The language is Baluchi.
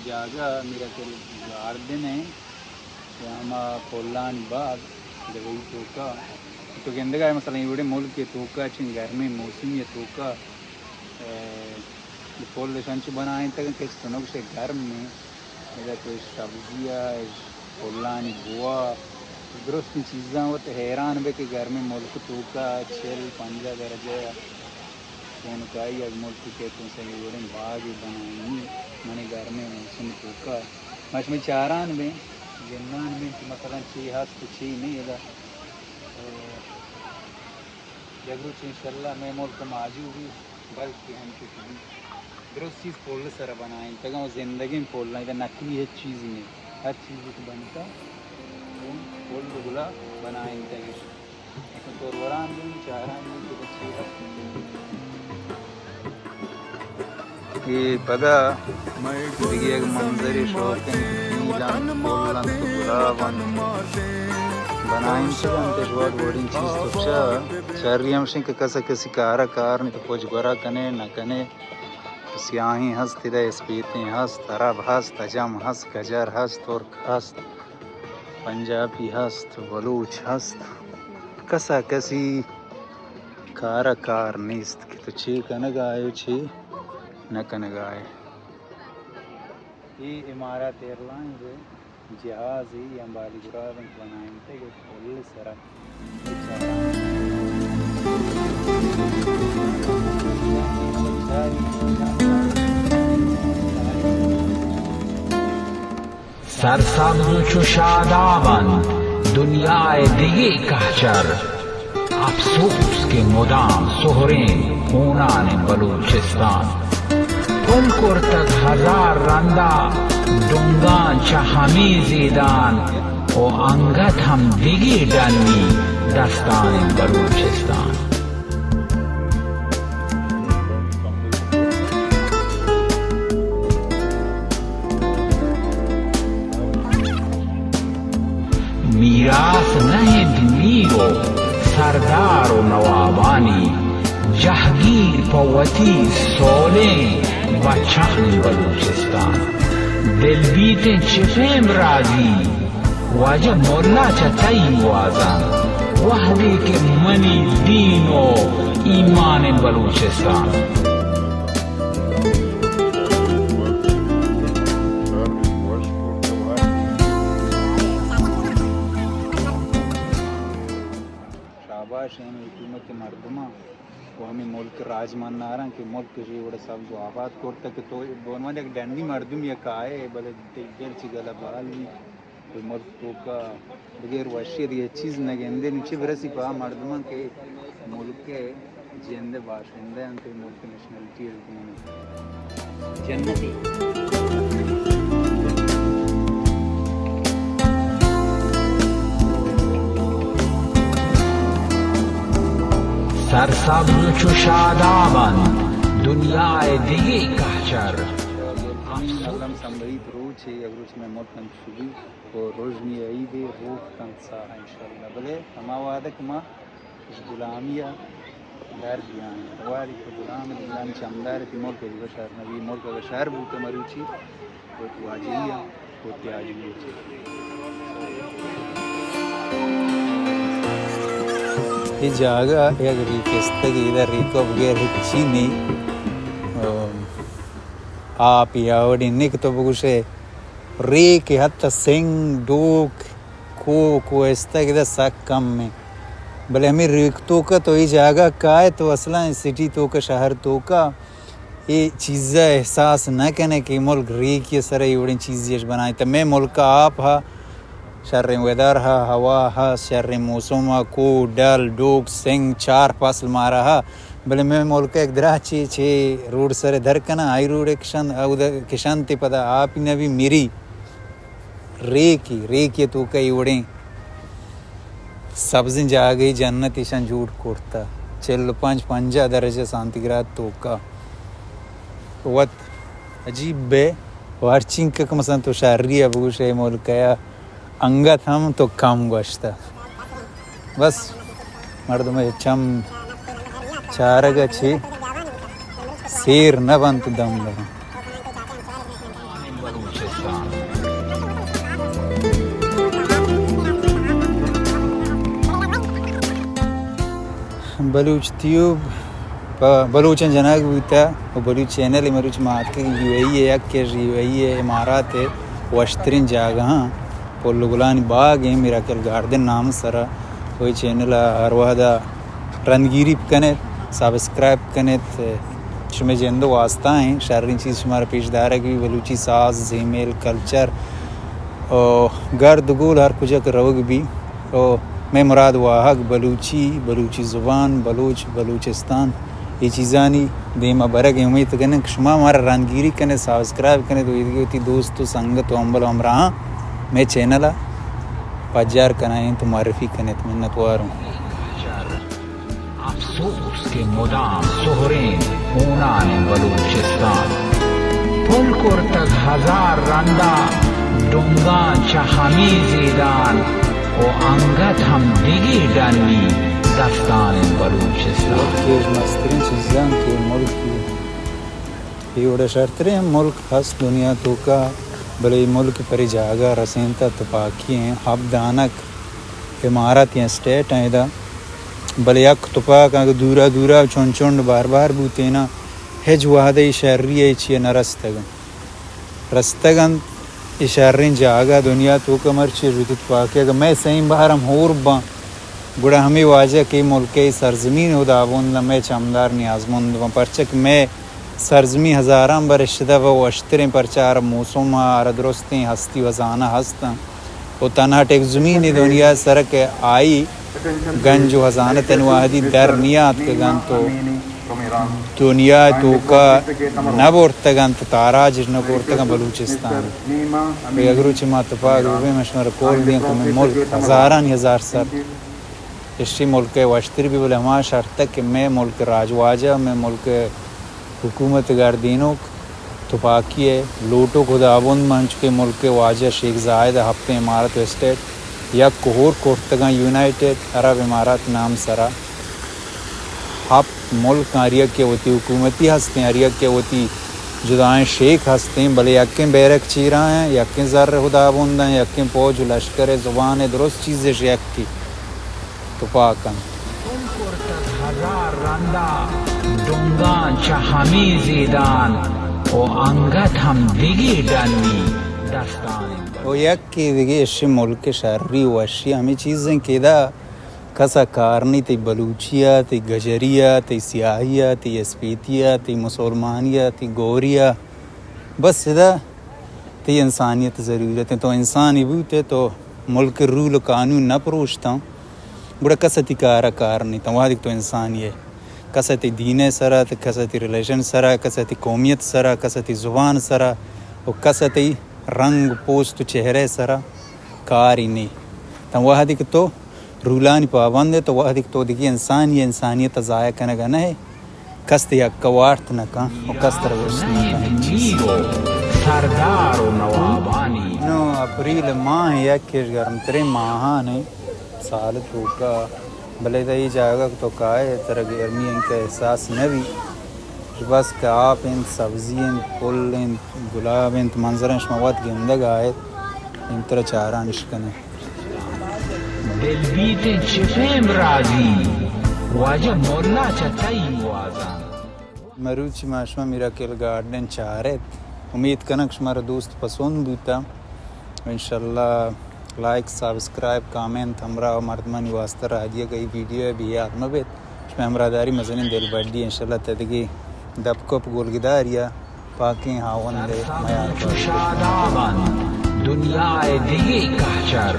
جاگہ میرا کل گاردن ہے، یا ہما پلانی باغ دبئی توکا۔ تو گندگا ہے، مثلاً ایوڑے ملک توکا چین گرمیں موسمی توکا، اے، پل اش انچو بنائینتگ کہ چنوک سے گرم میں، ادا تو اش سبزی ء، اش پلانی بوا، درستیں چیزاں وت حیران بے کہ گرمیں ملک توکا چل پنجاہ درجہ ء چونکائی ء ملک کہ تو سہی وڑیں باغے بنائینی، منے گرمیں موسم توکا۔ ما شمئے چاران بیں، گندان بیں کہ مثلاً چی ہست و چی نہیں ادا۔ یک روچ انشاءاللہ مئے ملک ء ماجو بی، بلکہ ہنچو کہ بی۔ درست چیز پل سرا بنائینتگاں و زندگیں پل، ادا نقلی ہچ چیزی نہیں۔ ہر چیزی کہ بنتا، پل و گلا بنائینتگاں۔ تو وران بی، چاران بی کہ چی ہست۔ اے پدا دگہ یک منظرے شوق انت، پیل انت، پل انت، گلاب انت، بنائینتگ انت، اش وڑ وڑیں چیز تو چہ شری ہمشیں کہ کسا کسی کارا کار نیت، پج گورا کنے نہ کنے، سیاہیں ہست، ادا اسپیتیں ہست، عرب ہست، عجم ہست، گجر ہست، ترک ہست، پنجابی ہست، بلوچ ہست، کسا کسی کارا کار نیست کہ تو چے کنگا ئے و چے نہ کنگا ئے۔ اے امارات ایئرلائنز ء جہازے یا بالی گراب انت بنائینتگ ء پل ء سرا۔ سرسبز و چو شاداب انت دنیائے دگے کہچر۔ افسوس کہ مدام سہریں ہونانیں بلوچستان۔ پل کرتگ ہزار رندا ڈنگاں چہ ہمے زیدان، و انگت ہم دگے ڈنی دستانیں بلوچستان۔ میراث نہ انت میر و سردار و نوابانی، جہگیر پہ وتی سولیں بچانی بلوچستان۔ دل بیتیں چہ پیم راضی واجہ ملا چہ تئی گوازان، وہدے کہ منی دین و ایمانیں بلوچستان۔ شاباش ایں حکومت مردماں و ہمیں ملک راج مناراں کہ ملک اش اے وڑ سبز و آباد کرتگ کہ تو بہ عنوان یک ڈنی مردم یک آئے، بلے دل چہ گل ء بال بی۔ ملک توکا بغیر وشی ء دگہ چیز نہ گندے۔ نوں چہ برسی پہ آ مردماں کہ ملک ء جند ء باشندہ انت، ملک نیشنلٹی ء گون انت۔ جنتی۔ سرسبز و چو شاداب انت دنیا ء دگہ کہچر۔ افسوس۔ الم سمبہیت روچے، یک روچ مئے ملک انچو بی و رژنی عیدے روک کنت ساہ انشاءاللہ۔ بلے ہما وہدے کہ ما اش غلامی ء در بیان، وہدے کہ غلام، غلام چمدار تی ملک اگہ شر نبی، ملک اگہ شر بوت مروچی وت واجہی ء وت آجوئی ء۔ اے جاگہ یک ریکستگے، ادا ریک ء بغیر ہچی نی۔ آپ یا وڑی نک تو بگوشے ریک ء حتی سنگ، ڈوک، کوہ، کوہستگ ادا سک کم انت۔ بلے ہمے ریک توکا تو اے جاگہ کائے تو اصلاً سٹی توکا، شہر توکا اے چیز ء احساس نہ کنے کہ ملک ریکی ء سر ء اے وڑیں چیزے اش بنائیں۔ تو مئے ملک ء آپ ہا، شریں ویدر ہا، ہوا ہا، شریں موسم ہا، کوہ، ڈل، ڈوک، سنگ، چار فصل مارا ہا۔ بلے مئے ملک ء یک دراہ چے چے روڈ سر ء در کناں، ہائی روڈ ء کشنت، اود ء کشنت ء پدا آپ نہ بی مری۔ ریکی، ریکی ء توکا اے وڑیں سبزیں جاگہے جنت ایشاں جوڑ کرتہ۔ چل و پنچ، پنجاہ درجہ سانتی گراد توکا۔ وت عجیب بے، و ہرچینکہ کہ مثلاً تو شہری ء بگوش اے ملک ء انگت ہم تو کم گوشتہ۔ بس مردم ء چم چارگ ء چہ سیر نہ بنت دم بنت۔ بلوچ تیوب پہ بلوچاں جنگ بوتہ و بلوچ چینل مروچی ما اتکگ یو اے ای ء، یک کہ یو اے ای ء امارات ء وشتریں جاگہاں پل و گلانی باگ ایں، میراکل گارڈن نام سرا۔ و اے چینل ء ہر وہدا رندگیری بکنیت، سبسکرائب بکنیت۔ شمئے جند و واسطہ ایں، شریں چیز شمارا پیش دارگ بی، بلوچی ساز، زیمل، کلچر و گرد گول ہر کجا کہ روگ بی۔ و مئے مراد واہگ بلوچی، بلوچی زبان، بلوچ، بلوچستان، اے چیزانی دیما برگ ء امیت کنیں کہ شما مارا رندگیری کنیت، سبسکرائب کنیت و ایدگہ وتی دوست و سنگت و ہمبل و ہمراہاں مئے چینل ء پجار کنائینت تو معرفی کنیت۔ منتوار اوں۔ افسوس کہ مدام سہریں ہونان بلوچستان۔ پل کرتگ ہزار رندا ڈنگاں چہ ہمے زیدان، و انگت ہم دگے ڈنی دستان بلوچستان۔ یک مستریں چیزاں کہ ملک اے وڑا شرتریں ملک ہست دنیا توکا، بلے اے ملک پرے جاگہ رسینتا تپاکی ایں، ہب دانک امارات یا اسٹیٹ ایں ادا، بلے یک تپاک اگہ دورا دورا چنڈ چنڈ بار بار بوتینا، ہچ وہدے شری ء چیئے نہ رستگ۔ رستگ انت۔ اے شریں جاگہ دنیا توکا مرچی وجود پاکے اگہ مئے سئیں بہر ہم ہور باں، گڑا ہمے واجہ کہ اے ملک ء سرزمین ہداوند ء مئے چمدار نیازمند باں، پرچا کہ مئے سرزمین ہزاراں بر اشدہ و وشتریں، پرچا ہر موسم ء ہر درستیں ہستی و ہزانہ ہست انت و تنہا ٹیک زمین دنیا سر کہ آئی گنج و ہزانہ تنی وہدی در نیاتکگ انت و دنیا ء توکا نہ برتگ انت، تاراج نہ کرتگ انت بلوچستان۔ و یک روچے ما تپاک ببیں، من شمارا قول دیاں کہ مئے ملک ہزارانی ہزار سر اشی ملک ء وشتر بی، بلے ہما شرط ء کہ مئے ملک راجواجہ، مئے ملک حکومت گردینوک تپاکی ء لوٹوک ہدابند من انچو کہ ملک ء واجہ شیخ زاید ء ہپتیں امارت و اسٹیٹ یک ہور کرتگاں یونائیٹڈ عرب امارات نام سرا۔ ہپت ملک ہر یکے وتی حکومتی ہستیں، ہر یکے وتی جدائیں شیخ ہستیں، بلے یکیں بیرک چیرا ہیں، یکیں زر ہدابند ہیں، یکیں پوج و لشکر ء زبان ء درست چیز اش یکی تپاک انت۔ گل کرتگ ہزار رندا ڈنگاں چہ ہمے زیدان، و انگت ہم دگے ڈنی دستان انت۔ و یکے دگہ اشی ملک شری و وشی ہمے چیزیں کہ ادا کسا کار نی، تئی بلوچی ء، تئی گجری ء، تئی سیاہی ء، تئی اسپیتی ء، تئی مسلمانی ء، تئی گوری ء، بس ادا تئی انسانیت ضرورت انت۔ تو انسانی بوتے تو ملک رول و قانون نہ پروشتاں، گڑا کس ء تئی کار ء کار نیتاں۔ وہدے کہ تو انسانی ئے، کس ء تئی دین ء سرا، کس ء تئی ریلیجن سرا، کس ء تئی قومیت سرا، کس ء تئی زبان سرا و کس ء تئی رنگ، پوست و چہرہ سرا کاری نی۔ تاں وہدے کہ تو رولانی پابند ئے، تو وہدے کہ تو دگہ انسانی ئے، انسانیت ء ضائع کنگ ء نہ ئے، کس تئی حق ء وارت نہ کن و کس ترا گوشت نہ کن ہچ چیز۔ سردار و نوابانی۔ نوں اپریل ماہ یک اش گرمتریں ماہان انت سال توکا، بلے تئی جاگہ تو کائے ترا گرمی انکہ احساس نہ بی۔ بس کہ آپ انت، سبزی انت، پل انت، گلاب انت، منظر انت، شما وت گندگ آئے، انت ترا چاران اش کنے۔ دل بیت چہ پیم راضی، واجہ مولا چہ تئی وازان۔ مروچی ما شما میراکل گارڈن چارت۔ امید کنگ شمارا دوست پسند بوتا۔ انشاءاللہ لائک، سبسکرائب، کامنت ہمراہ و مردمانی واسطہ راہ دیگ ء اے ویڈیو ء بے یات مہ بیت۔ شمئے ہمراہ داری مزنیں دلبڈی، انشاءاللہ تدگہ دپ کپ گلگداری ء پاکیں ہاوند ء میار بات۔ شادابان دنیا ء دگہ کہچر۔